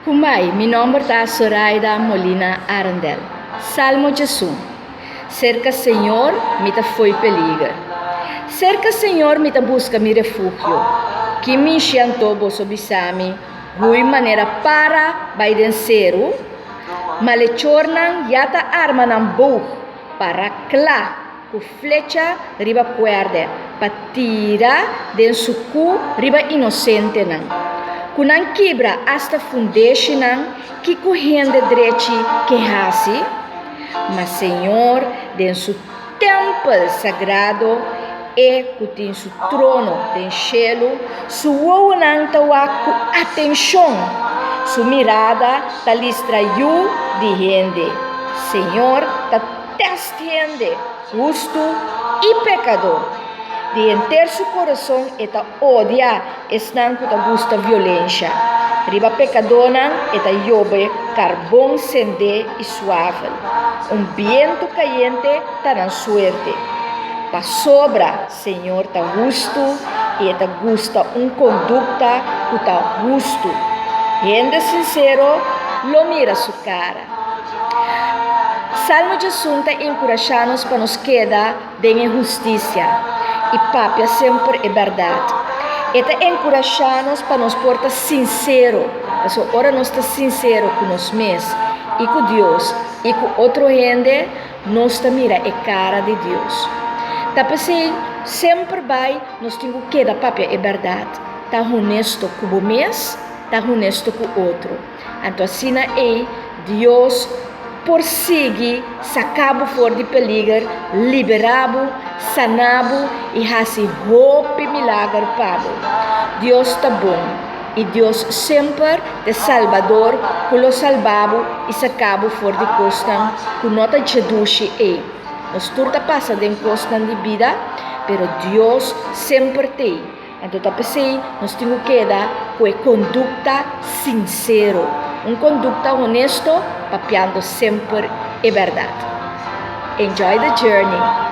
Kumbai, mi nòmber ta Soraida Molina Arendel. Salmo 11. Serka Señor mi ta fo'i peliger. Serka Señor mi ta buska mi refugio. Ki mishi anto boso bisa mi, Hui manera para bai den seru? Malechornan ya ta arma nan boog para kla ku flecha riba kuèrdè pa tira den sukú riba inosentenan. Ku nan kibra asta fundeshinan, kiko hende drechi ke hasi? Ma Señor den su tèmpel sagrado, e ku tin su trono den shelu, su wowonan ta wak ku atenshon, su mirada ta listra yu di hende. Señor ta tèst hende, hustu i pekadó. Di henter su kurason e ta odia esnan ku ta gusta violensha. Riba pekadónan e ta yobe karbon sendé i suavel. Un bientu kayente ta nan suerte. Pasobra Señor ta hustu i e ta gusta un kondukta ku ta hustu. Hende sinsero lo mira su kara. Salmo 11 ta enkurashá nos pa nos keda den e hustisia i papia semper e bèrdat. E ta enkurashá nos pa nos por ta sinsero, pasobra ora nos ta sinsero ku nos mes i ku Dios i ku otro hende, nos ta mira e kara di Dios. Ta p'esei, semper bai nos tin ku keda papia e bèrdat, ta honesto ku bo mes, ta honesto ku otro. Anto asina ei Dios por sigui saka bo for di peliger, liberá bo, sana bo i hasi hopi milager pa bo. Dios ta bon, i Dios semper ta e Salbador ku lo salba bo i saka bo for di kosnan ku no ta dje dushi ei. Nos tur ta pasa den kosnan di bida, pero Dios semper t'ei. Anto ta p'esei nos tin ku keda ku e kondukta sinsero, un kondukta honesto, papiando semper e bèrdat. Enjoy the journey!